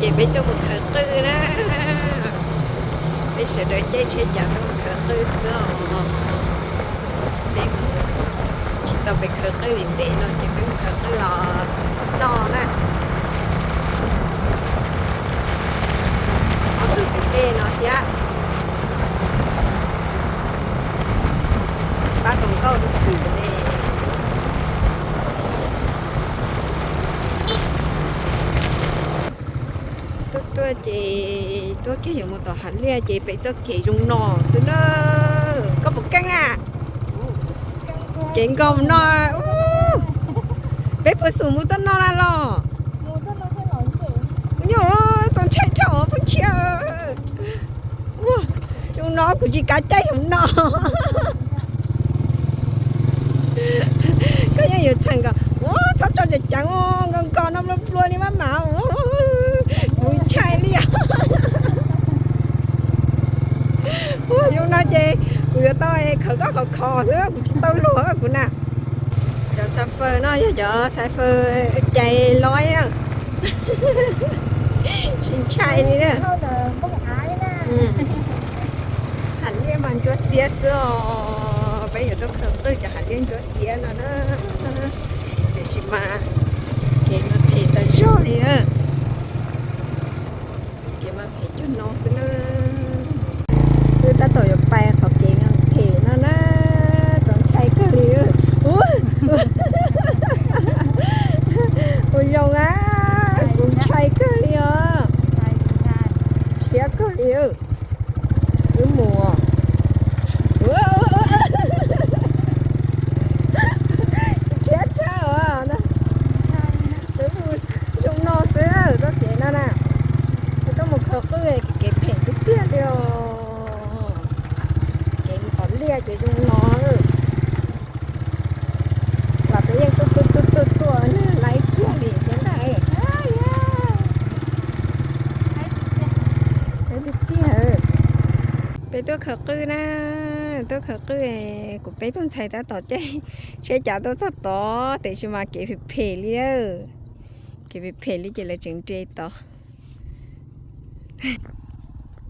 Ces peb tuaj mus khaws qwj na. Peb sawv daws caij tsheb cav tuaj mus khaws qwj xwb os. Peb tsis tau pes khaws qwj ntev ntev no ces peb mus khaws qwj los noj na. Ob tug tus dej no thiab. Pab tus nkauj tus twm ne. Tuaj tuaj ces tuaj kiag yuav mus tom hav liaj ces pem txoj kev zoo no xwb na. Koj puas keej a? Kev nkaus no. Peb puas xum mus txoj no na los? Nyuj, txaus ntshai dhau pheej khiav. Ua, zoo no kuv tsis kav caij hauv no. Koj yeej yuav txheem kom ua txhob tso ceev ceev, nkaus nkaus no nplua nplua li maj mam. Kuv ntshai li os. Ua zoo no ces kuv yuav tau khawv koj khov kho xwb, kuv tsis tau luag kuv na. Cov xav fawm no yog cov xav fawm cais loj na. Tsis ntshai li na. Hav liaj mas ntsuab xiab xwb os. Peb yuav tuaj khaws qwj cov hav liaj ntsuab xiab no na. Tiam sis mas kev mas phem tas zog li na. Kev mas phem cuag no xwb na. Wb tab tom yuav pais qhov kev phem no na. Txaus ntshai kawg li. Ua zoo a, kuv ntshai kawg li os. Rhiab kawg li. Wb mus. Rhiab dhau os. Wb mus zoo no xwb txoj kev no na. Wb tuaj mus khaws qwj, kev phem tiag tiag li os. Kev mus tom liaj ces zoo no. Los peb yeej tuaj tuaj tuaj tuaj tuaj lawm kiag li thiab ntag. Tiag tiag. Peb tuaj khaws qwj na, tuaj khaws qwj, kuv peb tug ntxhais tab tom caij tsheb cav tuaj txog tod, tiam sis mas kev phem phem li, kev phem phem li ces lawv tseem nres tod.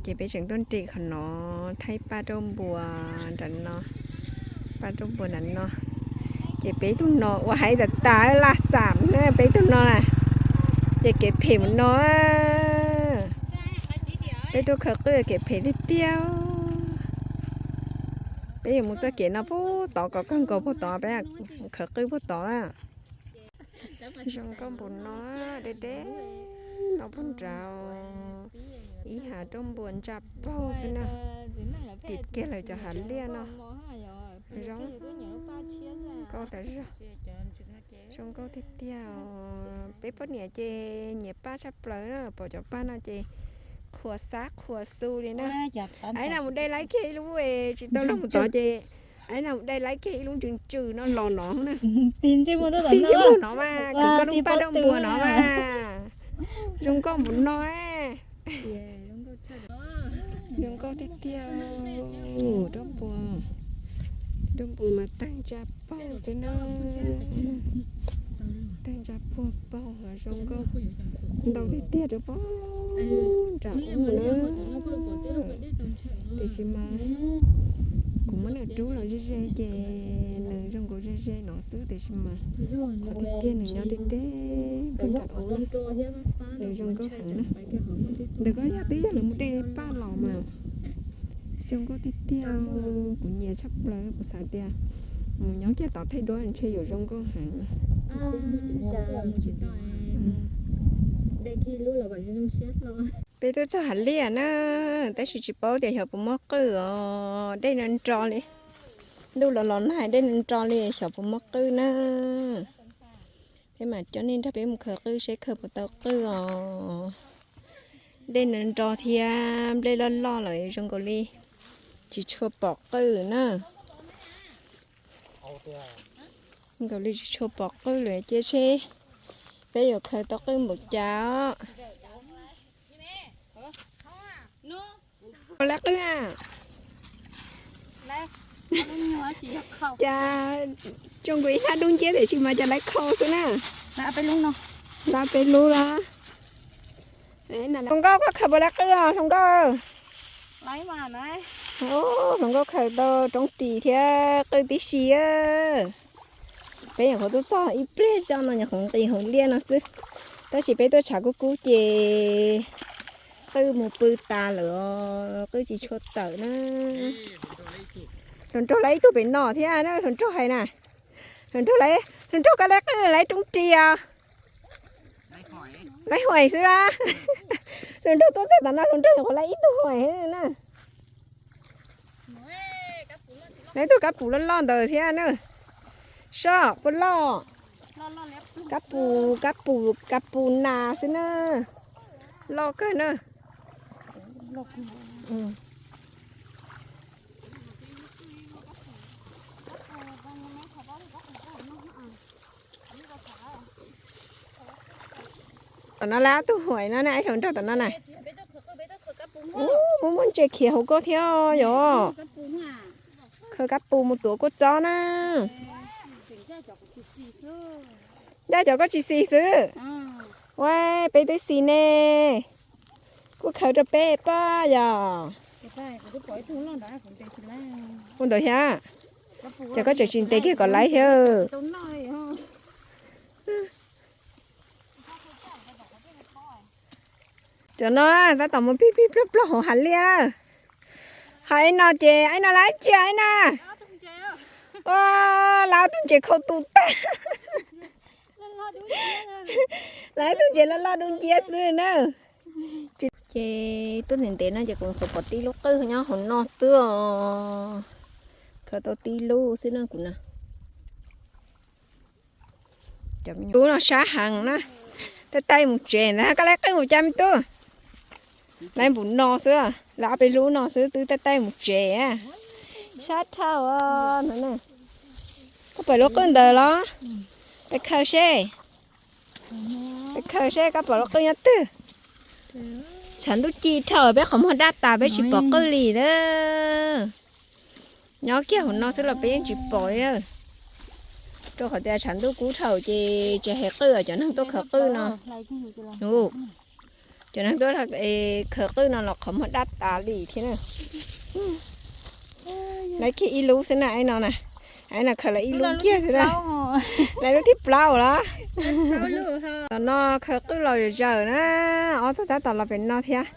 Ces peb tseem tuaj nres qhov no, thaij paj rauj npua nram no, paj rauj npua nram no. Ces peb tug no ua haib tas tas laj xam na, peb tug no na. Ces kev phem mus no, peb tuaj khaws qwj kev phem tiag tiag. Peb yuav mus txoj kev no puag tod kom kawg nkaus puag tod, peb mus khaws qwj puag tod na. Zoo nkauj npaum no, deb deb no puag nrad, ib hav rauj npua ntsa paug xwb na. Tim kiag lawv cov hav liaj no. Zoo nkauj tas zog. Zoo nkauj tiag tiag. Peb poj niam ces nyiam paj tshaj plaws na, pom cov paj no ces qhuas xab qhuas xu li na. Aib, no mus de laib kiag ib lub, tsis tau luag mus tod ces, aib, no mus de laib kiag ib lub ntsws ntsws no los no na. Tig ntsej muag no mas, kwv koj lub paj rauj npua no mas. Zoo nkauj npaum no. Zoo nkauj tiag tiag. Rauj npua, rauj npua mas tag ntsa paug xwb na. Tag ntsa puag paug, zoo nkauj ntau tiag tiag rau puag nram ub na. Tiam sis mas kuv muab nws rub los ze ze ces nws zoo nkaus ze ze no xwb, tiam sis mas qhov tiag tiag nws nyob deb deb puag nram ub na. Nws zoo nkauj heev na. Ntawm ko yog twb yog lawv mus de paj los mas. Zoo nkauj tiag tiag, kuv nyiam tshaj plaws, kuv xav tias mus nyob kiag tod thaij duab ntshe yuav zoo nkauj heev. Peb twb txog hav liaj na, tab sis tsis paub tias xyov puas muaj qwj os, dej no nro li. Ntuj los los nag, dej no nro li, xyov puas muaj qwj na. Peb mam coj nej nrog peb mus khaws qwj seb khaws puas tau qwj os. Dej no nro thiab nplej loj loj lawm zoo nkaus li tsis tshua pom qwj na. Nkaus li tsis tshua pom qwj lawm, cia seb peb yuav khaws tau qwj npaum cas os. Ua lab qwj a. Cas zoo nkaus ib hnab dub nciab tiam sis mas cas lawv khau xwb na. Lab peb lub los. Hluas nkauj, koj khaws puas laiv qwj os hluas nkauj? Hluas nkauj khaws tau roob ris thiab qwj tib si. Peb nyuam qhuav tuaj txog ib pliag zog no nyuam qhuav nqis hauv liaj no xwb, tab sis peb tuaj tshav kub kub ces qwj mus pw tas lawm os, qwj tsis tshua tawm na. Hluas nraug laiv ib tug pem no thiab na, hluas nraug hais na. Hluas nraug, hluas nraug koj laiv qwj laiv roob ris os? Laiv huam xwb la. Hluas nraug tuaj txog tom no hluas nraug nyuam qhuav laiv ib tug huam na. Laiv ib tug kab pum loj loj ntawd thiab na. Soj puas loj? Kab pum, kab pum, kab pum nas xwb na. Loj kawg na. Tom no laiv ob tug huam no na, ib hluas nraug tom no na. Muaj muaj ntses khiav hauv koj thiab yom. Khaws kab pum mus tuav kua txob na. Ncaj cov koj tsis xis xwb. Ua, peb twb xis ne. Kuj khaws rau peb pob yom. Ua ntawd thiab. Ces koj tseem tsis ntes kiag kom laiv thiab. Cov no tab tom mus pig pig plaug plaug hauv hav liaj. Ho ib no ces ib no laiv tsi ib na. Ua, laiv ob tug ntses khau tu tag. Laiv ob tug ntses loj loj dub nciab xwb na. Ces tuaj ntev ntev no ces kuv nyuam qhuav pom tib lub qwj nyob hauv no xwb os. Khaws tau tib lub xwb na kuv na. Tub no sab heev na. Taij taij mus tsev ntag, koj laiv qwj mus cas me tub? Laiv npaum no xwb, laiv ob peb lub no xwb twb taij taij mus tsev. Sab dhau no. Koj pom lub qwj ntawd los? Peb khaws seb. Peb khaws seb koj pom lub qwj nyob twg. Tshav ntuj ci dhau peb qhov muag daj tas peb tsis pom qwj li na. Nyob kiag hauv no xwb los peb yeej tsis pom li. Rau qhov tias tshav ntuj kub dhau ces tsis hais qwj os, cov neeg tuaj khaws qwj no. Cov neeg tuaj khaws qwj no los qhov muag daj tas li thiab na. Laiv kiag ib lub xwb na, no na. No khaws laiv ib lub kiag xwb na. Laiv lub thib plaub los. Tom no khaws qwj los zawm zawm na. Ob tug tab tom los pem no thiab.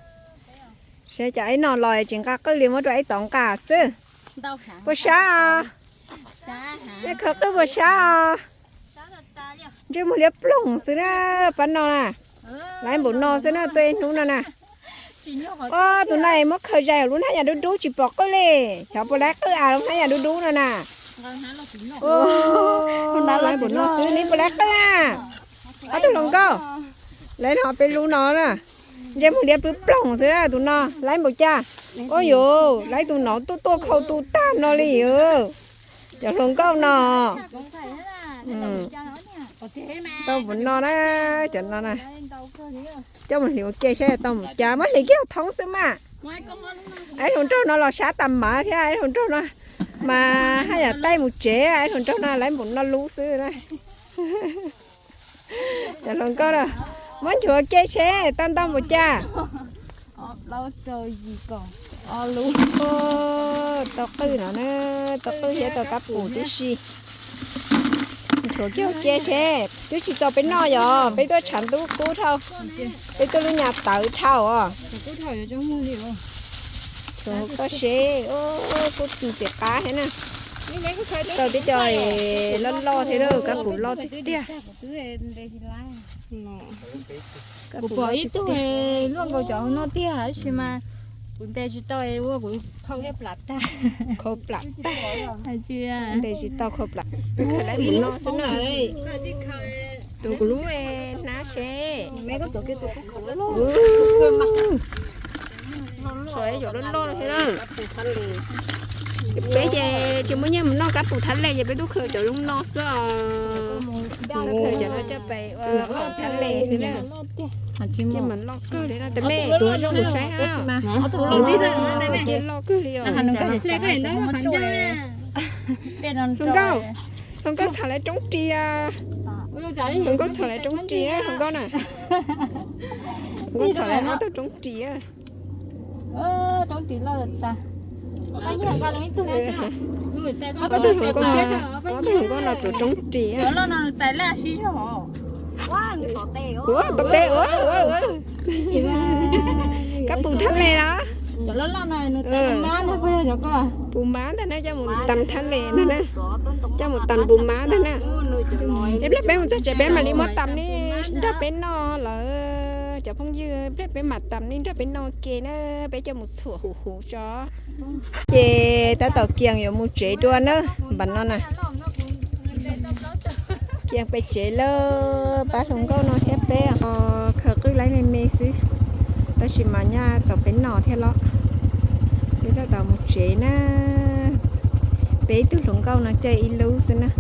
Seb cas ib no los tsis nqa qwj li, muab rau ib tod nqa xwb. Puas sab os? Nej khaws qwj puas sab os? Ntsej muag liab ploog xwb na, pab no na. Laiv npaum no xwb na, tuaj ib hnub no na. Ua, tus no muab khaws zais lub hnab yam dub dub tsis pom qwj li. Xyov puas laiv qwj as lub hnab yam dub dub no na. Laiv npaum no xwb neb puas laiv qwj a? Ob tug hluas nkauj, laiv no peb lub no na. Ntsej muag liab ploog xwb na tus no, laiv npaum cas? Ua yuav laiv tus no tuaj tuaj khau tu tag no li. Cov hluas nkauj no tau npaum no na, cov no na. Coj mus hliv ua ke seb tau npaum cas, muab hliv kiag thoob xwb mas. Ib hluas nraug no los sab tas mas thiab, ib hluas nraug no mas haj yam taij mus tsev, ib hluas nraug no laiv npaum no lub xwb na. Cov hluas nkauj na, muab nchuav ke seb tau ntau npaum cas. Tau qwj no na, tau qwj thiab tau kab pum tib si. Nchuav kiag cia seb, twb tsis txaus peb noj yom, peb tuaj tshav ntuj kub dhau, peb tuaj lub nyab tawv dhau os. Nchuav koj seb, kuj ntxim qab thiab na. Tau tib co loj loj thiab, kab pum loj tiag tiag. Kuv pom ib tug luaj nkaus cov hauv no tiag, tab sis mas kuv ntes tsis tau ua kuv khau plam tag. Khau plam tag. Ntes tsis tau khau plam. Peb khaws laiv tus no xwb na. Tus kuv lub hnab seb. Tshuav cov loj loj thiab na. Peb ces tsis muaj nyiaj mus noj kab pum thab le ces peb tub khaws cov zoo no xwb os. Khaws cov no coj pais ua qhauv thab le xwb na. Ces mas loj kawg li no, tes mej tuav zoo mus saib na. Ces loj kawg li os. Hluas nkauj, hluas nkauj txham laiv roob ris. Hluas nkauj txham laiv roob ris, hluas nkauj na. Nkauj Ntxhov ob tug roob ris. Ob tug hluas nkauj no, ob tug hluas nkauj no tuav roob ris. Ua, ua, ua, ua. Koj pum thab le los? Pum mab ntag na, coj mus tas thab le ntag na. Coj mus tas pum mab ntag na. Ib pliag peb mus txog tsev peb mam li muab tas nej nrog peb noj lawm cov phooj ywg, ib pliag peb mam tas nej nrog peb noj ke na, peb coj mus txhuam huv huv tso. Ces tab tom kiag yuav mus tsev dua na, npam no na. Kiag pem tsev lawm, pab hluas nkauj no thiab peb ho khaws qwj laib me me xwb, tab sis mas nyaj txaus peb noj thiab los. Peb tab tom mus tsev na, peb ib tug hluas nkauj no caij ib lub xwb na.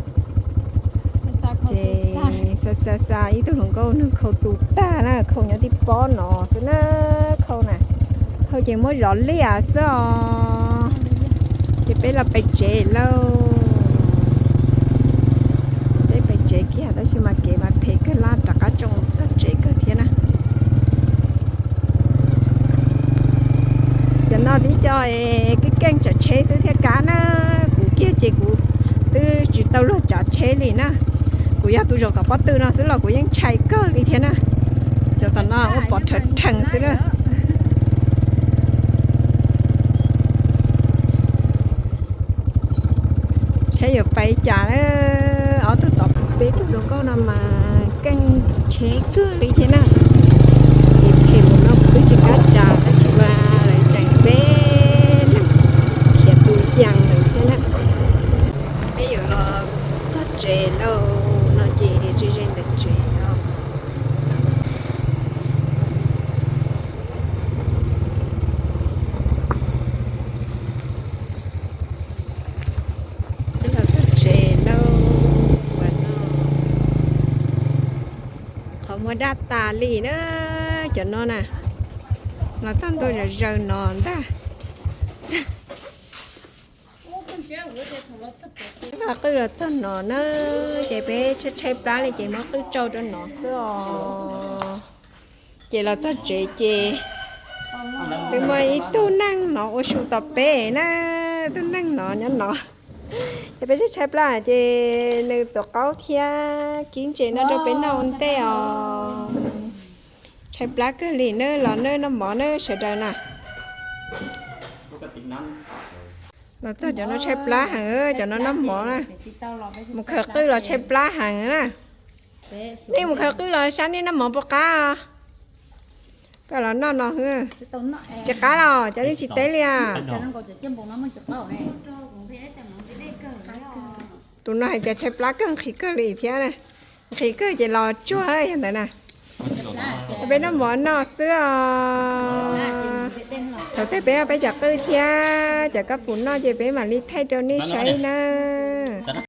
Ces xa xa xa ib tug hluas nkauj nws khau tus tag na, khau nyob tib pob no xwb na, khau na, khau ces muab zov liaj xwb os. Ces peb los pem tsev lauj. Peb pem tsev kiag tab sis mas kev mas phem kawg, laj rov qab tsoo txog tsev kawg thiab na. Cov no tib co keej keej tsav tsheb xwb thiaj kab na. Kuv kiag ces kuv twb tsis tau luag tsav tsheb li na. Kuv yog tus zaum tom pob tw no xwb los kuv yeej ntshai kawg li thiab na. Cov tom no ua pov rhawv rhees xwb na. Saib yuav pais cas na. Ob tug tom peb tug hluas nkauj no mas keej tsheb kawg li thiab na. Kev phem mus no kuv twb tsis kam tsa tab sis mas lawv tseem peb leeg khiav tu yees lawm thiab na. Peb yuav los txog tsev lauj, no ces ze ze ntawm tsev os. Los txog tsev lauj, ua no qhov muag daj tas li na. Cov no na, los txog ntua zom zaws no ntag. Muab qwj los txog no na, ces peb tshaib tshaib plab li ces muab qwj tsau rau no xwb os. Ces los txog tsev ces twb muaj ib tug neeg no ua su tom peb na, tug neeg no nyob no. Ces peb tshaib tshaib plab ces nws tuav qaub thiab kib ntses no rau peb noj ua ntej os. Tshaib plab kawg li na, los nawb noj mov nawb sawv daws na. Los txog cov no tshaib plab heev, cov no noj mov na. Mus khaws qwj los tshaib plab heev na. Nej mus khaws qwj los sab nej noj mov puas qab? Koj los noj no. Tsis qab los cov nej tsis teb li as. Tus no hais tias tshaib plab kawg nqhis kawg li thiab na. Nqhis kawg ces los tsuag yog ntawd na. Peb noj mov noj xwb os. Thaum twg peb peb cov qwj thiab cov koj pum noj ces peb mam li thaij rau nej saib na.